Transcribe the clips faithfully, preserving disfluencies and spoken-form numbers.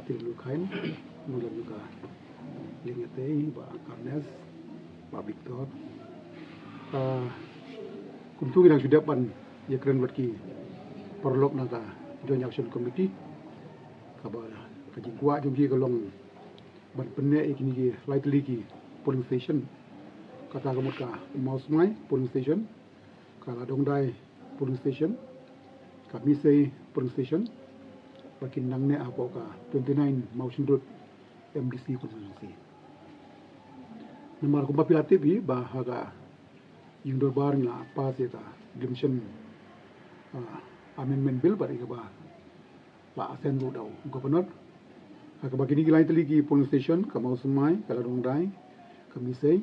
Tillu khain, mulan juga liang ate, ba Karnes, ba Victor. Ah, kumtu ngi dang shu dep ban ïakren bad ki paralok na ka Joint Action Committee. Kaba ka jingkwah jong ki ka long ban pynneh ïa kine ki lai tylli ki polling station. Kata ka mut ka Mawsmai polling station, ka Ladongdai polling station, ka Misei polling station, ba kin nang neh hapoh ka twenty-nine Mawshynrut M D C constituency. Namar kumba phi la tip hi ba ha ka ïing dorbar ngi la pass ïa ka Exemption, ah, Amendment Bill bad ïa kaba la assent ruh da u Governor. Ha kaba kine ki lai tylli ki polling station, ka Mawsmai, ka Ladongdai, ka Misei,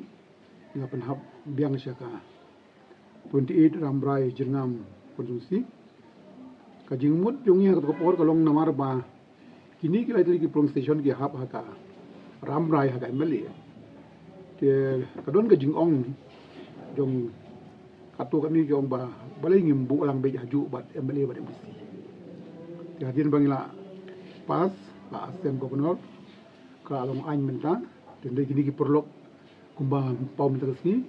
ngi la pynhap biang sha ka twenty-eight Rambrai Jyrngam constituency. Ka jingmut jong ngi ha kato ka por ka long namar ba kine ki lai tylli ki polling station ki hap ha ka Rambrai ha ka M L A. Te ka don ka jingong jong kato kane ki ong ba balei ngim buh lang beit hajuh bad M L A bad M D C. Te hadien ba ngi la pass, la assent Governor, ka long aiñ mynta. Te hynrei kine ki paralok kumba paw mynta ka sngi,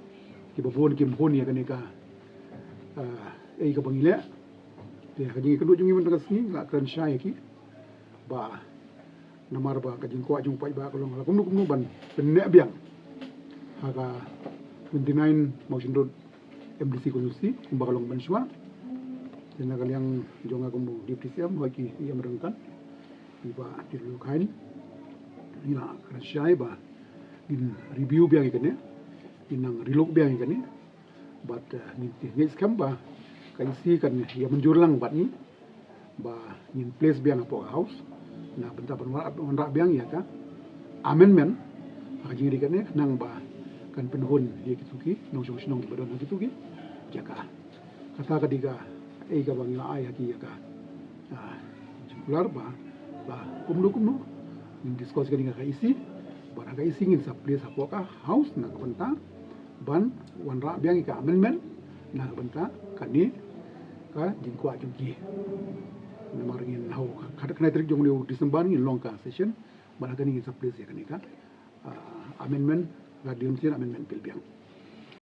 kiba bun kim hun ïa kane ka, ah, ei kaba ngi leh. Te ha ka jingïakynduh jong ngi mynta ka sngi la kren shai ïa ki ba namar ba ka jingkwah jong u paidbah ka long la kumno kumno ban pynneh biang ha ka twenty-nine Mawshynrut M D C constituency kumba ka long mynshuwa. Te na ka liang jong nga kum u Deputy C M, hoi ki ïa mrengkan, i Bah Tirlukhain, ngi la kren shai ba ngin review biang ïa kane, ngin nang relook biang ïa kane. Bad, eh, ngin ngeit skhem ba ka E C kan ïa mynjur lang bad ngi ba ngin place biang hapoh House na bynta ban wanrah, wanrah biang ïa ka amendment ha ka jingri kane, nang ba kan pynhun ïa kitu ki nongshong shnong kiba don ha kitu ki jaka. Kata ka dei ka ei kaba ngi la ai ha ki ïa ka, ah, circular ba, ba kumno kumno ngin discuss kane ka E C, bad ha ka E C ngin sa place hapoh ka House na ka bynta ban wanrah biang ïa ka amendment na ka bynta kane ka jingkwah jong ki. Namar ngin ha u khatkhyndai tarik jong u December ngin long ka session, bad ha kane ngin sa place ïa kane ka, ah, amendment, ka Exemption Amendment Bill biang.